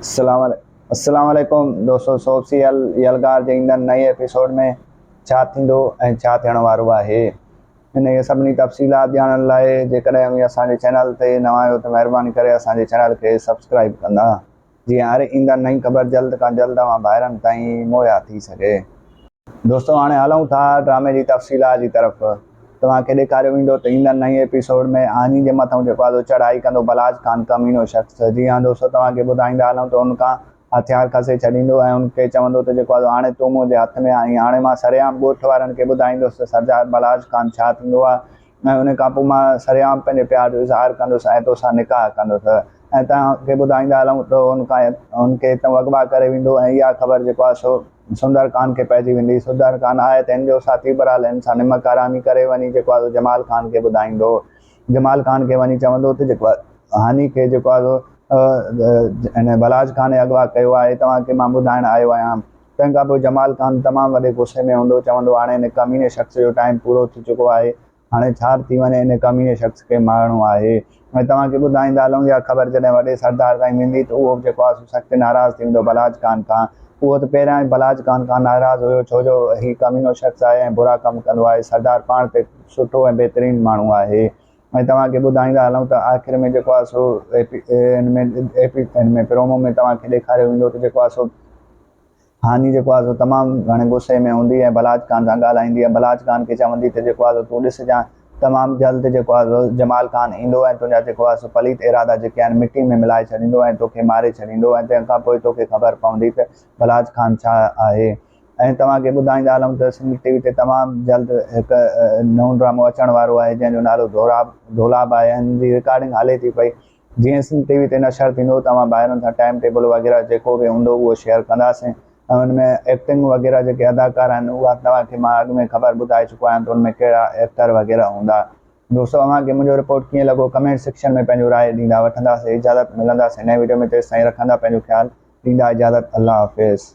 السلام السلام عليڪم دوستو سوپ سيريل يلغار جي ايندڙ نئين ايپيسوڊ ۾ ڇا ٿيندو ۽ ڇا ٿيڻ وارو آهي ان کي سڀني تفصيلات ڄاڻڻ لاء جيڪڏهن اوهين اسان جي چينل تي نوان آهيو ته مهرباني ڪري اسان جي چينل کي سبسڪرائب ڪندا جيئن هر ايندڙ نئين خبر جلد کان جلد اوهان ڀائرن تائين مهيا ٿي سگهي. دوستو هاڻي هلون ٿا ڊرامي جي تفصيلات جي طرف. توهان کي ڏيکاريو ويندو ته ايندڙ نئين ايپيسوڊ ۾ هاني جي مٿئون جيڪو آزو چڙهائي ڪندو بلاچ خان ڪمينو شخص. جي ها دوستو توهان کي ٻڌائيندا هلون ته ان کان هٿيار کسي ڇڏيندو ۽ ان کي چوندو ته جيڪو آزو هاڻي تون منهنجي هٿ ۾ آهين هاڻي مان سرعام ڳوٺ وارن کي ٻڌائيندس ته سردار بلاچ خان ڇا ٿيندو آهي ۽ ان کان پوء مان سرعام پنهنجي پيار جو اظهار ڪندس ۽ توسان نڪاح ڪندس ۽ توهان کي ٻڌائيندا هلون ته ان کان ان کي هتان اغوا ڪري ويندو ۽ اها خبر جيڪو آهي سو سندر خان کي پئجي ويندي. سندر خان آهي ته هن جو ساٿي بهرحال هن سان نمڪ حرامي ڪري وڃي جيڪو آهي سو جمال خان کي ٻڌائيندو. جمال خان کي وڃي چوندو ته جيڪو آهي هاني کي جيڪو آهي سو هن بلاج خان اغوا ڪيو آهي توهان کي مان ٻڌائڻ آيو آهيان. تنهن کان پوء جمال خان تمام وڏي غصي ۾ هوندو، چوندو هاڻي هن ڪميني شخص جو ٽائيم پورو ٿي چڪو آهي، هاڻي ڇا به ٿي وڃي هن ڪميني شخص کي مارڻو آهي. ۽ توهان کي ٻڌائيندا هلون اها خبر جڏهن وڏي سردار تائين ويندي ته اهو به جيڪو آهي سو سخت ناراض ٿي ويندو بلاچ خان کان. اهو ته پهريان ئي بلاچ خان کان ناراض هيو ڇو جو هي ڪمينو شخص آهي ۽ برا ڪم ڪندو آهي، سردار پاڻ ته هڪ سٺو ۽ بهترين ماڻهو آهي. ۽ توهان کي ٻڌائيندا هلون ته آخر ۾ جيڪو آهي سو اي پي هن ۾ اي پي هن ۾ پرومو ۾ توهان کي ڏيکاريو ويندو ته جيڪو آهي سو هاني جيڪو آهي سو تمام گهڻي غصي ۾ هوندي ۽ بلاچ خان سان ڳالهائيندي ۽ بلاچ خان کي چوندي ته جيڪو آهي سو تون ڏسجان تمام جلد جيڪو آهي سو جمال خان ايندو ۽ تنهنجا جيڪو آهي سو پليت ارادا جيڪي آهن مٽي ۾ ملائي ڇڏيندو ۽ توکي ماري ڇڏيندو ۽ تنهن کان پوء توکي خبر پوندي ته بلاچ خان ڇا آهي. ۽ توهان کي ٻڌائيندا هلون ته سنڌ ٽي وي تي تمام جلد هڪ نئون ڊرامو اچڻ وارو آهي جنهن جو نالو دوراب دولاب آهي ۽ ان جي رڪارڊنگ هلي ٿي پئي جيئن سنڌ ٽي وي تي نشر ٿيندو توهان ڀائرن سان ٽائيم ٽيبل وغيره جيڪو به هوندو اهو شيئر ڪنداسين ۽ ان ۾ ايڪٽنگ وغيره جيڪي اداڪار آهن اها توهان کي مان اڳ ۾ خبر ٻڌائي چڪو آهيان ته ان ۾ ڪهڙا ايڪٽر وغيره هوندا دوستو اوهان کي منهنجو رپورٽ ڪيئن لڳو ڪمينٽ سيڪشن ۾ پنهنجو راء ڏيندا وٺنداسين اجازت ملنداسين نئين وڊيو ۾ تيستائين رکندا پنهنجو خيال ڏيندا اجازت الله حافظ.